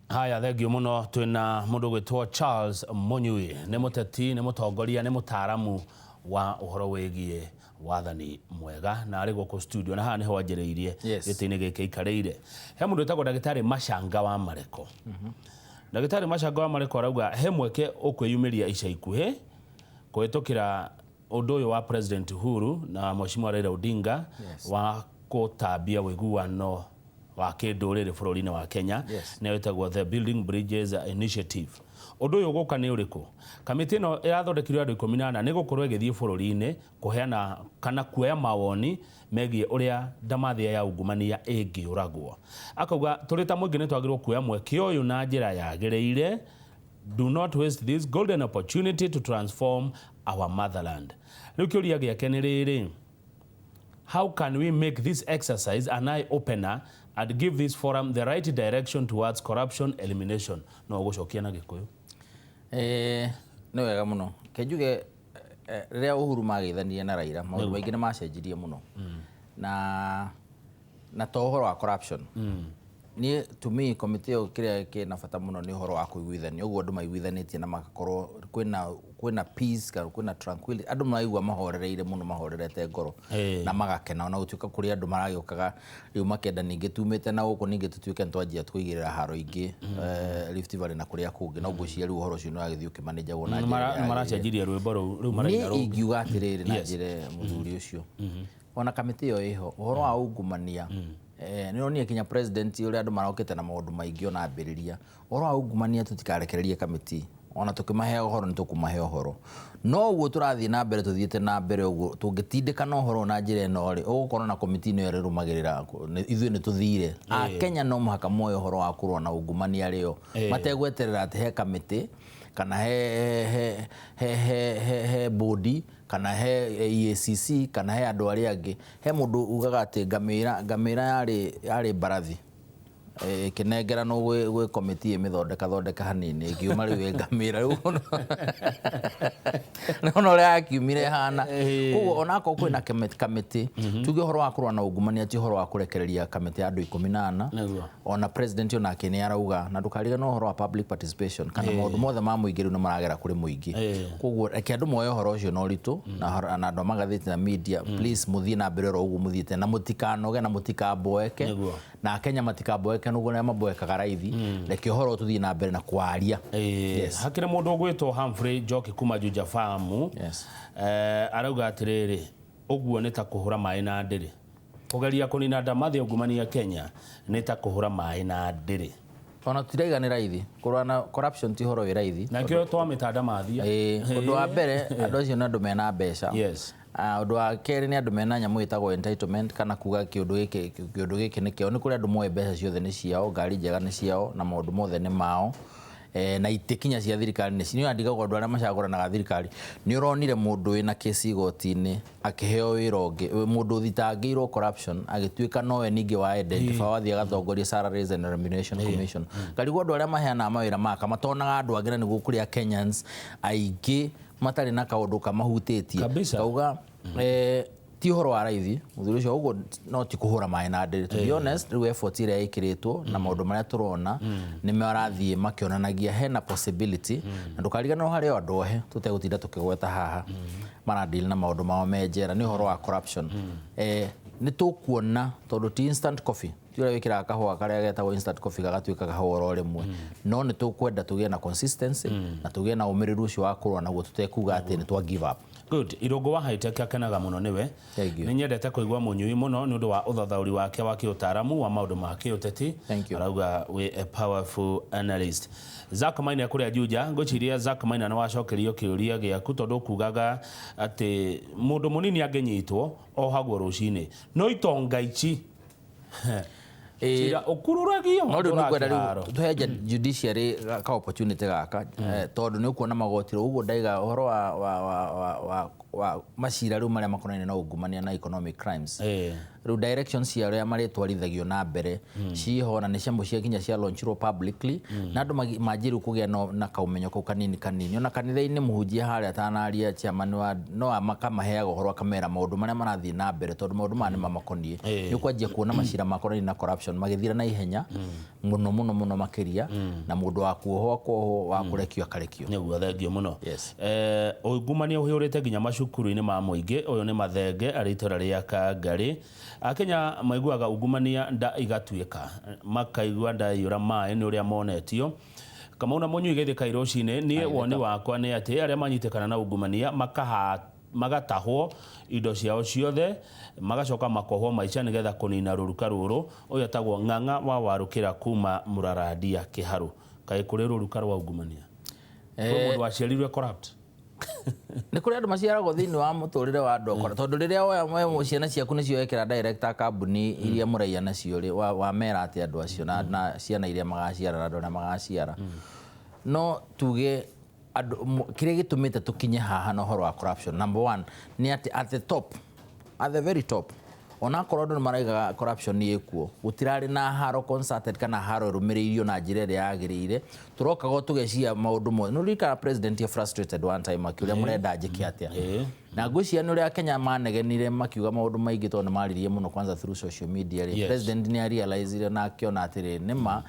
Haya, thengiũ mũno. Twĩna mũndũ gwĩtwo Charles Mũnyui, nĩ mũteti, nĩ mũtongoria, nĩ mũtaaramu wa ũhoro wĩgiĩ wathani mwega, na arĩ gũkũ studio na haha nĩho anjĩrĩirie. Gĩtĩ-inĩ gĩkĩ aikarĩire he mũndũ wĩtagwo ndagĩtarĩ Macanga wa Mareko. Ndagĩtarĩ Macanga wa Mareko arauga he mweke ũkwĩyumĩria ica ikuhĩ kũhĩtũkĩra ũndũ ũyũ wa President Uhuru na Mheshimiwa Raila Odinga wa kũtambia ũiguano wa kĩndũrĩrĩ bũrũri-inĩ wa Kenya, nĩyo ĩtagwo the Building Bridges Initiative. Ũndũ ũyũ ũgũka nĩ ũrĩkũ? Kamĩtĩ ĩno ĩrathondekirwo andũ 14 nĩ gũkorwo ĩgĩthiĩ bũrũri-inĩ kũheana kana kuoya mawoni megiĩ ũrĩa ndamathia ya ungumania ĩngĩũragwo. Akauga tũrĩ ta mũingĩ nĩ twagĩrĩirwo kuoya mweke ũyũ na njĩra yagĩrĩire. Do not waste this golden opportunity to transform our motherland. Rĩu kĩũria gĩake nĩ rĩrĩ: how can we make this exercise an eye opener and give this forum the right direction towards corruption elimination? No ũgũcokia na Gĩkũyũ. Nĩ wega mũno. Ke njuge, rĩrĩa Uhuru mageithanirie na Raila, maũndũ maingĩ nĩ macenjirie mũno, na to ũhoro wa corruption. Niĩ, to me, komĩtĩ ĩyo kĩrĩa kĩna bata mũno nĩ ũhoro wa kũiguithania ũguo andũ maiguithanĩtie na magakorwo kwĩna peace kana kwĩna tranquility, andũ maraigua mahorereire mũno, mahorerete ngoro na magakena, ona gũtuĩka kũrĩ andũ maragĩũkaga rĩu makenda ningĩ tumĩte na gũkũ ningĩ tũtuĩke nĩ twanjia kũigĩrĩra haro ingĩ, Rift Valley na kũrĩa kũngĩ, no ngwĩciria rĩu ũhoro ũcio nĩ ũragĩthiĩ ũkĩmanĩnjagwo na njĩra ĩrĩa nĩ yagĩrĩire. Maracenjirie rwĩmbo rũu, rĩu maraina Niĩ rũngĩ. Ingiuga atĩrĩrĩ, na njĩre mũthuri ũcio, ona kamĩtĩ ĩyo ĩho, ũhoro wa ungumania, nĩ ũronire kinya president ũrĩa andũ marokĩte na maũndũ maingĩ ona ambĩrĩria ũhoro wa ungumania, tũtikarekererie kamĩtĩ. Ona tũkĩmahe ũhoro, nĩ tũkũmahe ũhoro, no ũguo tũrathiĩ na mbere, tũthiĩte na mbere ũguo, tũngĩtindĩkana ũhoro ũyũ na njĩra ĩno rĩ, ũgũkorwo na komiti ĩno ĩrũmagĩrĩra ithuĩ nĩ tũthire. Akenya no mũhaka moe ũhoro wa kũrũa na ungumania rĩo, mategweterera atĩ he kamĩtĩ kana he bodi kana he EACC kana he andũ arĩa angĩ. He mũndũ ugaga atĩ ngamĩra yarĩ mbarathi ĩkĩnengeranwo gwĩ komiti ĩmĩthondeka thondeka hanini, ĩkiuma rĩu ĩ ngamĩra. Rĩu nĩwona ũrĩa yakiumire ĩhana. Koguo onakorwo kwĩna kamĩtĩ, tuge ũhoro wa kũrũa na ungumania ti ũhoro wa kũrekereria kamĩtĩ ya andũ 14. Ona president onake nĩ arauga, na ndũkariganĩrwo ũhoro wa public participation kana maũndũ mothe ma mũingĩ rĩu nĩ maragera kũrĩ mũingĩ. Koguo reke andũ moe ũhoro ũcio na ũritũ, na andũ a magathĩti na media, please, mũthiĩ na mbere oro ũguo mũthiĩte na mũtikanoge na mũtikamboeke, na Akenya matikamboeke nĩguo arĩa maboekaga raithi. Reke ũhoro ũyũ tũthiĩ na mbere na kwaria. Hakĩrĩ mũndũ ũgwĩtwo Humphrey Njoki kuma Juja Farm. Arauga atĩrĩrĩ, ũguo nĩ ta kũhũra maĩ na ndĩrĩ. Kũgeria kũnina ndamathia ungumania Kenya nĩ ta kũhũra maĩ na ndĩrĩ. Ona tũtiraiga nĩ raithi. Kũrũa na corruption ti ũhoro wĩ raithi. Nakĩo twamĩta ndamathia. Ĩĩ, ũndũ wa mbere, andũ acio nĩ andũ mena mbeca. Ah, ũndũ wa kerĩ, nĩ andũ mena nyamũ ĩtagwo entitlement, kana kuga kĩũndũ gĩkĩ nĩ kĩao. Nĩ kũrĩ andũ moĩ mbeca ciothe nĩ ciao, ngari njega nĩ ciao, na maũndũ mothe nĩ mao, na itĩ kinya cia thirikari nĩ nĩ ndigagwo. Andũ arĩa macagũranaga thirikari, nĩ ũronire mũndũ wĩna kesi igoti-inĩ akĩheo wĩra ũngĩ, mũndũ ũthitangĩirwo corruption agĩtuĩka nowe ningĩ wa identify, wathiĩ agatongoria Salaries and Remuneration Commission. Ngarigwo andũ arĩa maheanaga mawĩra maka matonaga andũ angĩ, na nĩguo kũrĩa Kenyans aingĩ matarĩ na kaũndũ kamahutĩtie. Kauga ti ũhoro wa raithi, mũthuri ũcio, ũguo no ti kũhũra maĩ na ndĩrĩ. To be honest, rĩu effort ĩrĩa ĩkĩrĩtwo na maũndũ marĩa tũrona nĩ marathiĩ makĩonanagia hena possibility. Na ndũkariganĩrwo harĩ o andũ ohe tũtegũtinda tũkĩgweta haha maradeal na maũndũ mao me njera nĩ ũhoro wa corruption. Nĩ tũkuona, tondũ ti instant coffee, ti ũrĩa wĩkĩraga kahũa karĩa getagwo instant coffee gagatuĩka kahũa oro rĩmwe, no nĩ tũkwenda tũgĩe na consistency na tũgĩe na ũmĩrĩru ũcio wa kũrũa naguo tũtekuga atĩ nĩ twa give up. Good. Irũngũ wa High-Tech akenaga mũno nĩwe. Thank you. Nĩ nyendete kũigua Mũnyui mũno nĩ ũndũ wa ũthathaũri wake wa kĩũtaaramu wa maũndũ ma kĩũteti. Thank you. Arauga wĩ a powerful analyst. Zack Maina kũrĩa Juja, ngwĩciria Zack Maina nĩ wacokerio kĩũria gĩaku, tondũ ũkugaga atĩ mũndũ mũnini angĩnyitwo ohagwo rũcinĩ, no itonga ici cira ũkururagio No rĩu nĩngwenda kĩharo. Rĩu tũhe judiciary ka opportunity gaka, tondũ nĩ ũkuona magoti rĩu ũguo ndaiga ũhoro wa macira rĩu marĩa makonainie na ungumania na economic crimes. Rĩu directions cia arĩa marĩtwarithagio na mbere ciho, na nĩ ciambo cia nginya cia launchirwo publicly, na andũ manjĩrĩu kũgĩa na kaumenyo kau kanini kanini. Ona kanitha-inĩ mũhunjia harĩa atanaria chairman wa no makamaheaga ũhoro, akamera maũndũ marĩa marathiĩ na mbere, tondũ maũndũ maya nĩ mamakoniĩ. Nĩ ũkwanjia kuona macira makonainie na corruption magĩthira na ihenya mũno mũno mũno makĩria, na mũndũ wa kuohwo akohwo, wa kũrekio akarekio. Nĩguo, thengio mũno. Yes. Ungumania ũhĩũrĩte nginya macukuru-inĩ ma mũingĩ. Ũyũ nĩ Mathenge arĩ itũra rĩa Kangarĩ. Akenya maiguaga ungumania nda igatuĩka, makaigua nda iyũra maĩ nĩ ũrĩa monetio. Kamau na Mũnyui, geithĩkai rũcinĩ. Niĩ woni wakwa nĩ atĩ arĩa manyitĩkana na ungumania magatahwo indo ciao ciothe, magacoka makohwo maica nĩgetha kũnina rũruka rũrũ. Ũyũ etagwo Ng'ang'a wa Warũkĩra kuma Mũrarandia Kĩharũ. Kaĩ kũrĩ rũruka rwa ungumania? Kwĩ mũndũ waciarirwe corrupt? Nĩ kũrĩ andũ maciaragwo thĩinĩ wa mũtũrĩre wa andũ akora, tondũ rĩrĩa woya ciana ciaku nĩcio wekĩra director kambuni iria mũraiya nacio rĩ, wamera atĩ andũ acio na ciana iria magaciara na andũ arĩa magaciara. No tuge andũ kĩrĩa gĩtũmĩte tũkinye haha na ũhoro wa corruption, number one nĩ atĩ at the top, at the very top, onakorwo andũ nĩ maraigaga corruption nĩ ĩkuo, gũtirarĩ na haro concerted kana haro ĩrũmĩrĩirio na njĩra ĩrĩa yagĩrĩire. Tũrokaga tũgecia maũndũ mothe. Nĩ ũririkana president ya frustrated one time akiũria, "Mũrenda njĩke atĩa?" Na ngwĩciria nĩ ũrĩa Kenya manegenire makiuga maũndũ maingĩ, tondũ nĩ maririe mũno kwanza through social media rĩ. President nĩ arealizire na akĩona atĩrĩ, nĩma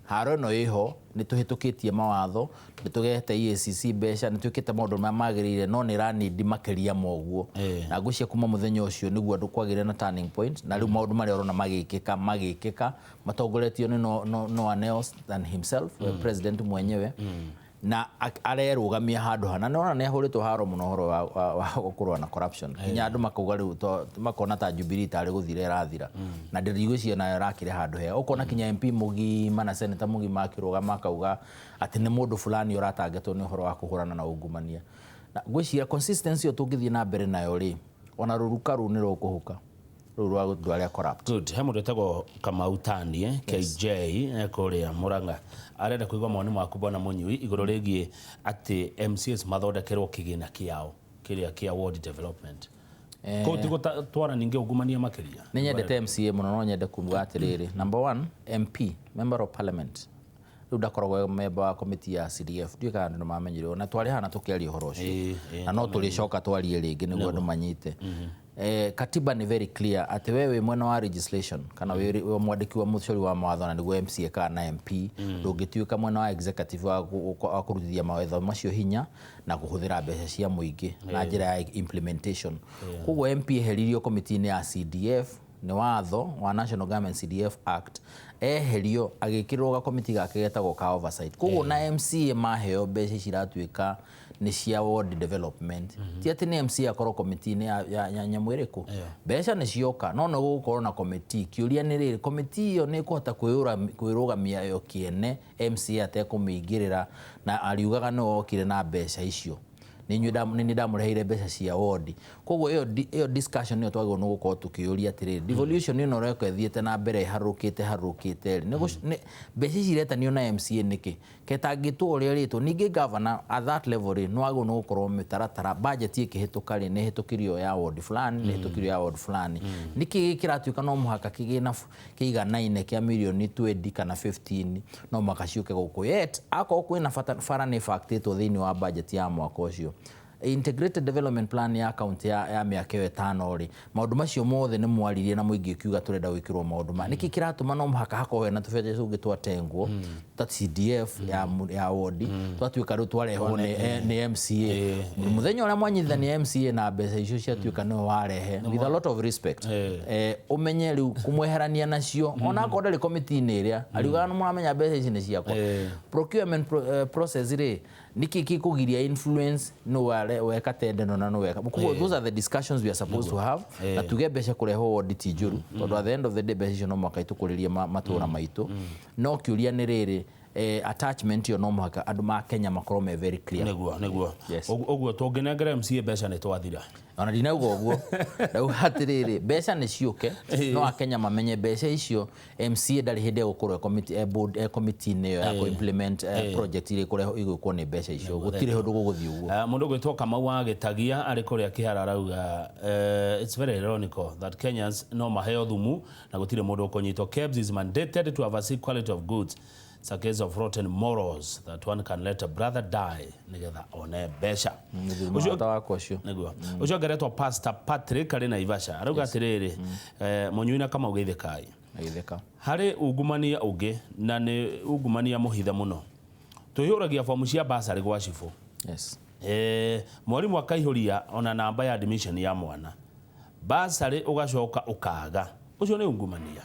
haro ĩno ĩho, nĩ tũhĩtũkĩtie mawatho, nĩ tũgete EACC mbeca, nĩ twĩkĩte maũndũ marĩa magĩrĩire, no nĩ ĩranindi makĩria ma ũguo. Na ngwĩciria kuma mũthenya ũcio nĩguo andũ kwagĩire na turning point, na rĩu maũndũ marĩa ũrona magĩkĩka matongoretio nĩ no one else than himself, president mwenyewe, na arerũgamia handũ hana. Nĩ nĩ ahũrĩtwo haro mũno ũhoro wa kũrũa na corruption, nginya andũ makauga rĩu makona ta Jubilee tarĩ gũthira ĩrathira, na ndigwĩciria nayo ĩrakĩrĩ handũ hega. Ũkona kinya MP mũgima na senator mũgima akĩrũgama akauga atĩ nĩ mũndũ fulani ũratangetwo nĩ ũhoro wa kũhũrana na ungumania. Na ngwĩciria consistency ĩyo tũngĩthiĩ na mbere nayo rĩ, ona rũruka rũu nĩ rũkũhuka, rũu rwa andũ arĩa corrupt. Good. He mũndũ wĩtagwo Kamau Tanie KJ kũrĩa Murang'a arenda kũigua mawoni maku, bwana Mũnyui, igũrũ rĩgiĩ atĩ MCAs mathondekerwo kĩgĩna kĩao kĩrĩa kĩa ward development. Kũu ti gũtwara ningĩ ungumania makĩria? Nĩ nyendete MCA mũno, no nyende kuga atĩrĩrĩ, number one, MP, member of parliament, rĩu ndakoragwo e member wa committee ya CDF. Ndiũĩ kana andũ nĩ mamenyire, na twarĩ hana tũkĩaria ũhoro ũcio, na no tũrĩcoka twarie rĩngĩ nĩguo andũ manyite. Katiba nĩ very clear atĩ we wĩ mwena wa legislation kana wĩ mwandĩki wa mũcori wa mawatho, na nĩguo MCA kana na MP, ndũngĩtuĩka mwena wa executive wa kũrutithia mawatho macio hinya na kũhũthĩra mbeca cia mũingĩ na njĩra ya implementation. Koguo MP eheririo committee-inĩ ya CDF nĩ watho wa National Government CDF Act, eherio agĩkĩrwo gakomiti gake getagwo ka oversight. Koguo na MCA maheo mbeca ici iratuĩka nĩ cia ward development, ti atĩ nĩ MCA akorwo komiti-inĩ ya nyamũ ĩrĩkũ. Mbeca nĩ cioka, no nĩ gũgũkorwo na komiti. Kĩũria nĩ rĩrĩ, komiti ĩyo nĩ ĩkũhota kwĩrũgamia yo kĩene MCA atekũmĩingĩrĩra na ariugaga nĩwe wokire na mbeca icio, nĩ inyuĩ nĩ niĩ ndamũreheire mbeca cia wodi? Koguo ĩyo discussion nĩyo twagĩrĩirwo nĩ gũkorwo tũkĩũria atĩrĩrĩ, devolution ĩno ũreka ĩthiĩte na mbere ĩharũrũkĩte harũrũkĩte rĩ, mbeca ici iretanio na MCA nĩkĩ ketangĩtwo ũrĩa rĩtwo? Ningĩ governor at that level rĩ, nĩ wagĩrĩirwo nĩ gũkorwo mĩtaratara, budget ĩkĩhĩtũka rĩ, nĩ ĩhĩtũkirio ya ward fulani, nĩ ĩhĩtũkirio ya ward fulani. Nĩkĩ kĩratuĩka no mũhaka kĩgĩna kĩiganaine kĩa mirioni 20 kana 15 no mũhaka ciũke gũkũ? Yet akorwo kwĩna bata, bara nĩ ĩbactĩtwo thĩinĩ wa budget ya mwaka ũcio, integrated development plan ya county ya mĩaka ĩyo 5 rĩ, maũndũ macio mothe nĩ mwaririe na mũingĩ ũkiuga tũrenda gwĩkĩrwo maũndũ maya. Nĩkĩ kĩratũma no mũhaka hakorwo hena tũbeca tũngĩ twatengwo ta CDF ya wodi, twatuĩka rĩu twarehwo nĩ MCA? Mũthenya ũrĩa mwanyitithania MCA na mbeca icio ciatuĩka nĩwe warehe, with a lot of respect, ũmenye rĩu kũmweherania nacio, ona akorwo ndarĩ komiti-inĩ ĩrĩa ariugaga nĩ mũramenya mbeca ici nĩ ciakwa. Procurement process rĩ, nĩkĩ gĩkũgiria influence no weka tender no na no weka? Koguo those are the discussions we are supposed to have, na tuge mbeca kũrehwo wodi ti njũru, tondũ at the end of the day mbeca icio no mũhaka itũkũrĩrie matũra maitũ. No kĩũria nĩ rĩrĩ, Attachment ĩyo no mũhaka andũ ma Kenya makorwo me very clear. Nĩguo. Yes. Ũguo tũngĩnengera MCA mbeca nĩ twathira. Ona ndinauga ũguo, ndauga atĩrĩrĩ, mbeca nĩ ciũke, no akenya mamenye mbeca icio MCA ndarĩ hĩndĩ egũkorwo e e committee-inĩ ĩyo ya kũ-implement project iria ikũrehwo igwĩkwo nĩ mbeca icio. Gũtirĩ ũndũ gũgũthiĩ ũguo. Mũndũ ũgwĩtwo Kamau wa Gĩtagia arĩ kũrĩa Kĩhara arauga, "It's very ironical that Kenyans no maheo thumu na gũtirĩ mũndũ ũkũnyitwo. KEBS is mandated to oversee quality of goods. It's a case of rotten morals that one can let a brother die nĩgetha one mbeca." Mũhata wakwa ũcio. Nĩguo. Ũcio ũngĩ Pastor Patrick arĩ Naivasha arauga atĩrĩrĩ, "Mũnyui na Kamau, geithĩkai." Agĩtheka. Harĩ ungumania ũngĩ na nĩ ungumania mũhithe mũno. Tũihũragia fomu cia basarĩ gwa cibũ. Mwarimũ akaihũria ona namba ya admission ya mwana, basarĩ ũgacoka ũkaga. Ũcio nĩ ungumania.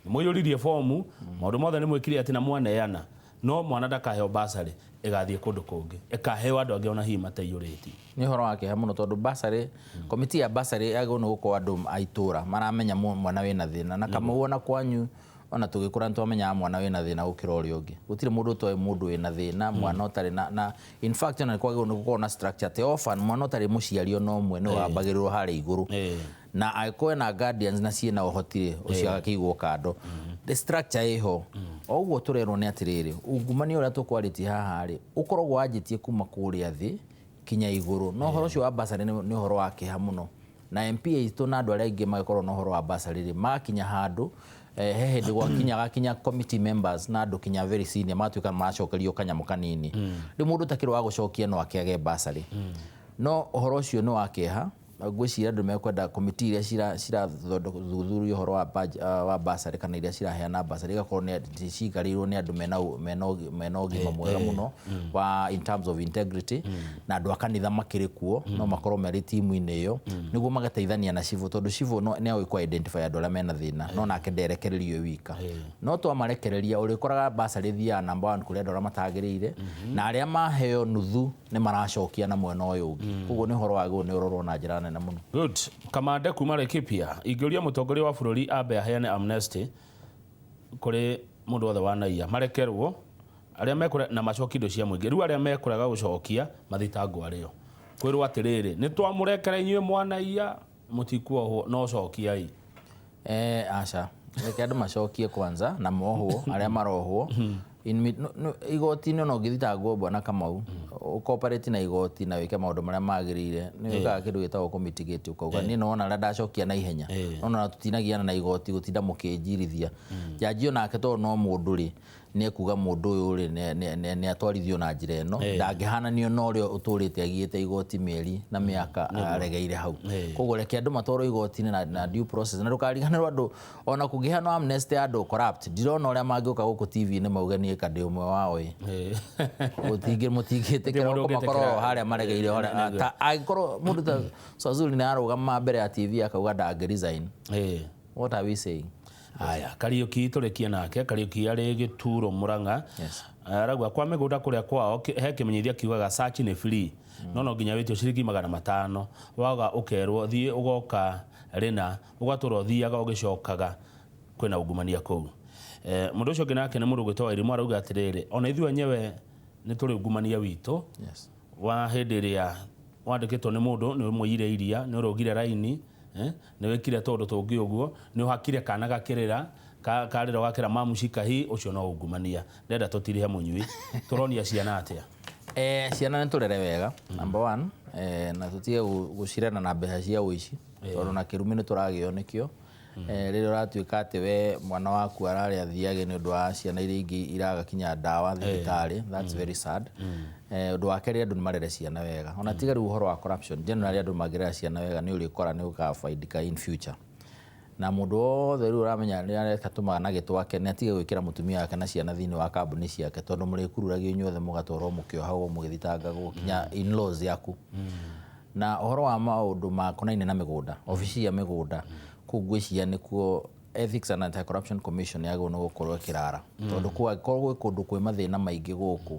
Nĩ mũiyũririe fomu, maũndũ mothe nĩ mwĩkire atĩ na mwaneana, no mwana ndakaheo basarĩ, ĩgathiĩ kũndũ kũngĩ, ĩkaheo andũ angĩ ona hihi mataiyũrĩtie. Nĩ ũhoro wa kĩeha mũno tondũ basarĩ, komiti ya basarĩ yagĩrĩirwo nĩ gũkorwo andũ a itũra maramenya mwana wĩna thĩna. Na Kamau, ona kwanyu ona tũgĩkũra nĩ twamenyaga mwana wĩna thĩna gũkĩra ũrĩa ũngĩ. Gũtirĩ mũndũ ũtoĩ mũndũ wĩna thĩna, mwana ũtarĩ na in fact ona nĩ kwagĩrĩirwo nĩ gũkorwo na structure atĩ orphan, mwana ũtarĩ mũciari ona ũmwe, nĩwe wambagĩrĩrwo harĩa igũrũ, na angĩkorwo ena guardians na ciĩna ũhoti rĩ, ũcio agakĩigwo kando. The structure ĩho. O ũguo tũrerwo nĩ atĩrĩrĩ, ungumania ũrĩa tũkwarĩtie haha rĩ, ũkoragwo wanjĩtie kuma kũrĩa thĩ kinya igũrũ. No ũhoro ũcio wa basarĩ nĩ ũhoro wa kĩeha mũno, na MP aitũ na andũ arĩa aingĩ magĩkorwo na ũhoro wa basarĩ rĩ, magakinya handũ, he hĩndĩ gwakinyaga kinya committee members na andũ kinya very senior magatuĩka maracokerio kanyamũ kanini. Rĩu mũndũ ũtakĩrĩ wa gũcokia no akĩage basarĩ. No ũhoro ũcio nĩ wa kĩeha. Ngwĩciria andũ mekwenda komiti iria cirathuthuria ũhoro wa basarĩ kana iria ciraheana basarĩ igakorwo nĩ ciikarĩirwo nĩ andũ mena ũgima mwega mũno wa in terms of integrity, na andũ a kanitha makĩrĩ kuo no makorwo marĩ timu-inĩ ĩyo nĩguo magateithania na civil, tondũ civil nĩ oĩ kũ identify andũ arĩa mena thĩna, no nake nderekererio wika. No twamarekereria, ũrĩkoraga basarĩ thiaga number one kũrĩ andũ arĩa matagĩrĩire, na arĩa maheo nuthu nĩ maracokia na mwena ũyũ ũngĩ. Koguo nĩ ũhoro wagĩrĩirwo nĩ ũrorwo na njĩra nene mũno. Good. Kamande kuma Laikipia, ingĩũria mũtongoria wa bũrũri ambe aheane amnesty kũrĩ mũndũ wothe wanaiya, marekerwo arĩa mekũre na macokie indo cia mũingĩ. Rĩu arĩa mekũrega gũcokia mathitangwo arĩo kwĩrwo atĩrĩrĩ, nĩ twamũrekera inyuĩ mwanaiya, mũtikuohwo, no cokiai. Aca, reke andũ macokie kwanza na mohwo arĩa marohwo. Igoti-inĩ ona ũngĩthitangwo, bwana Kamau, ũcooperate na igoti na wĩke maũndũ marĩa magĩrĩire, nĩ wĩkaga kĩndũ gĩtagwo kũmitigate, ũkauga niĩ nĩwona ũrĩa ndacokia na ihenya, nona tũtinagiana na igoti gũtinda mũkĩnjirithia. Jaji onake tondũ no mũndũ rĩ, nĩ ekuga mũndũ ũyũ rĩ nĩ atwarithio na njĩra ĩno, ndangĩhananio na ũrĩa ũtũrĩte agiĩte igoti mĩeri na mĩaka aregeire hau. Koguo reke andũ matwarwo igoti-inĩ na due process, na ndũkariganĩrwo andũ ona kũngĩheanwo amnesty ya andũ corrupt, ndirona ũrĩa mangĩũka gũkũ TV-inĩ mauge niĩ ka ndĩ ũmwe wao ĩ. Mũtingĩtĩkĩra Mũndũ makorwo ũngĩtĩkĩra. harĩa maregeire harĩa. Ta angĩkorwo mũndũ ta Swazuri nĩ arũgama mbere ya TV akauga ndangĩ resign, what are we saying? Aya, Kariuki tũrĩkie nake. Kariuki arĩ Gĩturo, Mũrang'a. Arauga kwa mĩgũnda kũrĩa kwao he kĩmenyithia kiugaga search nĩ free, no nginya wĩtio ciringi 500. Waga ũkerwo thiĩ ũgoka rĩna, ũgatũra ũthiaga ũgĩcokaga. Kwĩna ungumania kũu. Mũndũ ũcio ũngĩ nake nĩ mũndũ ũgwĩtwo Wairimu, arauga atĩrĩrĩ, ona ithuĩ enyewe nĩ tũrĩ ungumania witũ wa hĩndĩ ĩrĩa wandĩkĩtwo nĩ mũndũ, nĩ ũmũiyire iria, nĩ ũrũgire raini, nĩ wĩkire tũndũ tũngĩ ũguo, nĩ ũhakire kana gakĩrĩra, karĩra ũgakĩra mamucika hi, ũcio no ungumania. Ndenda tũtirihe mũnyui, tũronia ciana atĩa? Ciana nĩ tũrere wega, number one, na tũtige gũcirera na mbeca cia ũici, tondũ na kĩrumi nĩ tũragĩo nĩkĩo. Rĩrĩa ũratuĩka atĩ we mwana waku ararĩa athiage nĩ ũndũ wa ciana iria ingĩ iraga kinya ndawa thibitarĩ, that's very sad. Ũndũ wa kerĩ, andũ nĩ marere ciana wega, ona tiga rĩu ũhoro wa corruption generally, andũ mangĩrera ciana wega nĩ ũrĩkora nĩ ũgafaidika in future. Na mũndũ wothe rĩu ũramenya nĩ areka tũmanagĩ twake, nĩ atige gwĩkĩra mũtumia wake na ciana thĩinĩ wa kambuni ciake, tondũ mũrĩkururagio inyuothe mũgatwarwo mũkĩohagwo mũgĩthitangagwo kinya in-laws yaku. Na ũhoro wa maũndũ makonainie na mĩgũnda, obici ya mĩgũnda kũu, ngwĩciria nĩkuo Ethics and Anti-Corruption Commission yagĩrĩirwo nĩ gũkorwo ĩkĩrara, tondũ kwangĩkorwo gwĩ kũndũ kwĩ mathĩna maingĩ gũkũ,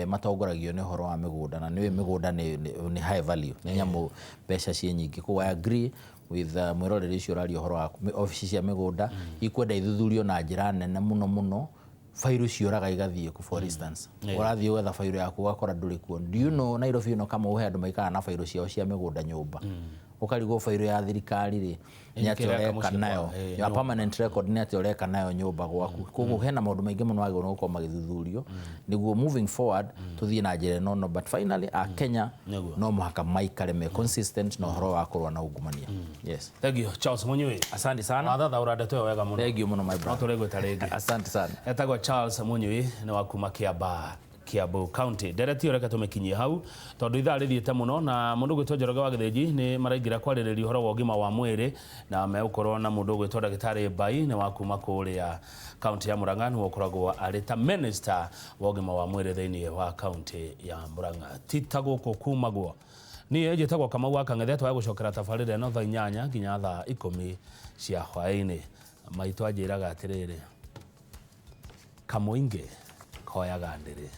matongoragio nĩ ũhoro wa mĩgũnda, na nĩũĩ mĩgũnda nĩ high value, nĩ nyamũ mbeca ciĩ nyingĩ. Koguo I agree with mwĩroreri ũcio ũraria ũhoro wa obici cia mĩgũnda, ikwenda ithuthurio na njĩra nene mũno mũno. Bairũ ciũraga igathiĩ kũ? For instance, ũrathiĩ gwetha bairũ yaku, ũgakora ndũrĩ kuo. Do you know Nairobi ĩno, Kamau, he andũ maikaraga na bairũ ciao cia mĩgũnda nyũmba, ũkarigwo bairũ ya thirikari rĩ, nĩ atĩa kĩrĩa ũreka mũciĩ nayo? Kwa Ya permanent record, nĩ atĩa ũreka nayo nyũmba gwaku? Koguo hena maũndũ maingĩ mũno wagĩrĩirwo nĩ gũkorwo magĩthuthurio nĩguo moving forward tũthiĩ na njĩra ĩno. No, but finally, a Kenya no mũhaka maikare me consistent na ũhoro wa kũrũa na ungumania, yes. Thank you, Charles Munyui. Asante sana. Wathathaũra ndeto ĩyo wega mũno. Thank you mũno, my No brother. tũrĩgwĩta rĩngĩ. Asante sana. Etagwo Charles Munyui, nĩ wa kuma Kiambaa, Kiambu County. Ndereti ĩyo reke tũmĩkinyie hau tondũ ithaa rĩthiĩte mũno, na mũndũ ũgwĩtwo Njoroge wa Gĩthĩnji nĩ maraingĩra kwarĩrĩria ũhoro wa ũgima wa mwĩrĩ, na megũkorwo na mũndũ ũgwĩtwo ndagĩtarĩ Mbai, nĩ wa kuma kũrĩa kaunti ya Murang'a, nĩwe ũkoragwo arĩ ta minister wa ũgima wa mwĩrĩ thĩinĩ wa kaunti ya Murang'a. Ti ta gũkũ kumagwo. Niĩ njĩtagwo Kamau wa Kang'ethe. Twaya gũcokera tabarĩra ĩno thaa 8 nginya thaa 10 cia hwaĩ-inĩ. Maitũ anjĩraga atĩrĩrĩ, kamũingĩ koyaga ndĩrĩ.